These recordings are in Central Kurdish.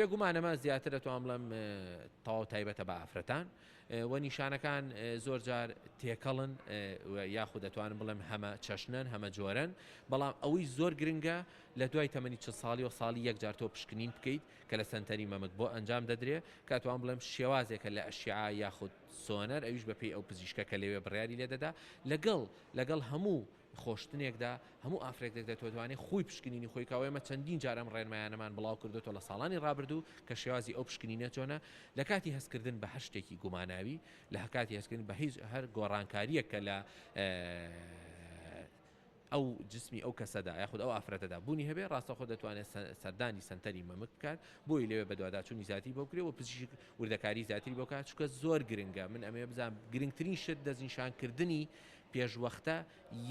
بێگومان ئەمە زیاتر دەتوانم بڵێم تەواو تایبەتە بە ئافرەتان و نیشانەکان زۆر جار تێکەڵن یاخود دەتوانم بڵێم هەمە چەشنەن هەمە جۆرەن بەڵام ئەوەی زۆر گرنگە لە دوای تەمەنی چ ساڵی و ساڵی یەک جار تۆ پشکنین بکەیت کە لە سەنتەری مەمک بۆ ئەنجام دەدرێ کە توان بڵێم شێوازێکە لە ئەشیعە یاخود سۆنەر ئەویش بەپێی ئەو پزیشکە کە لەوێ بڕیاری لێدەدا لەگەڵ لەگەڵ هەموو خۆشتنێکدا هەموو ئافرەتێک دەتوانێت خۆی پشکنینی خۆی بکا و ئێمە چەندین جار ئەم ڕێنمایانەمان بڵاو کردۆتەوە لە ساڵانی ڕابردوو کە شێوازی ئەو پشکنینە چۆنە لە کاتی هەستکردن بە هەر شتێکی گوماناوی لە کاتی هەستکردن بە هیچ هەر گۆڕانکارییەک کە لە ئەو جسمی ئەو کەسەدا یاخود ئەو ئافرەتەدا بوونی هەبێ ڕاستەوخۆ دەتوانێت سەردانی سەنتەری مەمک بکات بۆی لەوێ بەدواداچوونی زیاتری بۆ بکرێ و پزیشک وردەکاری زیاتری بۆ بکات چونکە زۆر گرنگە من ئەمەوێ بزانم گرنگترین شت دەستنیشانکردنی پێشوەختە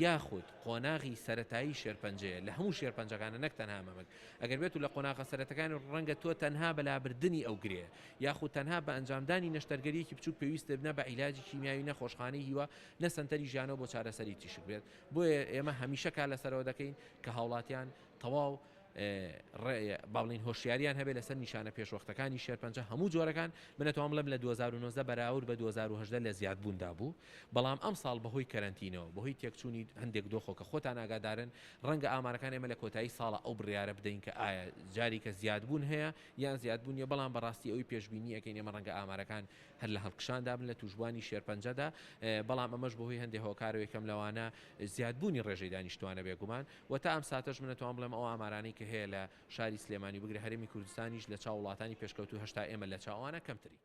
یاخود قۆناغی سەرەتایی شێرپەنجەیە لە هەموو شێرپەنجەکانە نەک تەنها مەمک ئەگەر بێت و لە قۆناغە سەرەتەکانی ڕەنگە تۆ تەنها بە لابردنی ئەو گرێ یاخود تەنها بە ئەنجامدانی نەشتەرگەریەکی بچوک پێویستت نە بە عیلاجی کیمیاوی نە خۆشخانەی هیوا نە سەنتەری ژیانەوە بۆ چارەسەری تیشک بێت بۆیە ئێمە هەمیشە کار لەسەرەوە دەکەین کە هاوڵاتیان تەواو با بڵێین هۆشیاریان هەبێت لەسەر نیشانە پێشوەختەکانی شێرپەنجە هەموو جۆرەکان، من ئەتوانم بڵێم لە 2019 بەراورد بە 2018 لە زیادبووندا بوو، بەڵام ئەمساڵ بەهۆی کەرەنتینەوە، بەهۆی تێکچوونی هەندێک دۆخەوە کە خۆتان ئاگادارن، ڕەنگە ئامارەکان ئێمە لە کۆتایی ساڵا ئەو بڕیارە بدەین کە ئایا جاریکە زیادبوون هەیە یان زیادبوون نییە، بەڵام بەڕاستی ئەوەی پێشبینی ئەکەین ئێمە ڕەنگە ئامارەکان هەر لە هەڵکشاندا بن لە تووشبووانی شێرپەنجەدا، بەڵام ئەمەش بەهۆی هەندێک هۆکارەوە یەکەم لەوانە زیادبوونی ڕێژەی دانیشتووانە بێگومان و تا ئەم ساتەش من ئەتوانم بڵێم ئەو ئامارانەی کە هەیە لە شاری سلێمانی و بگرە هەرێمی کوردستانیش لە چاو وڵاتانی پێشکەوتوو هەشتا ئێمە لە چاو ئەوانە کەمترین.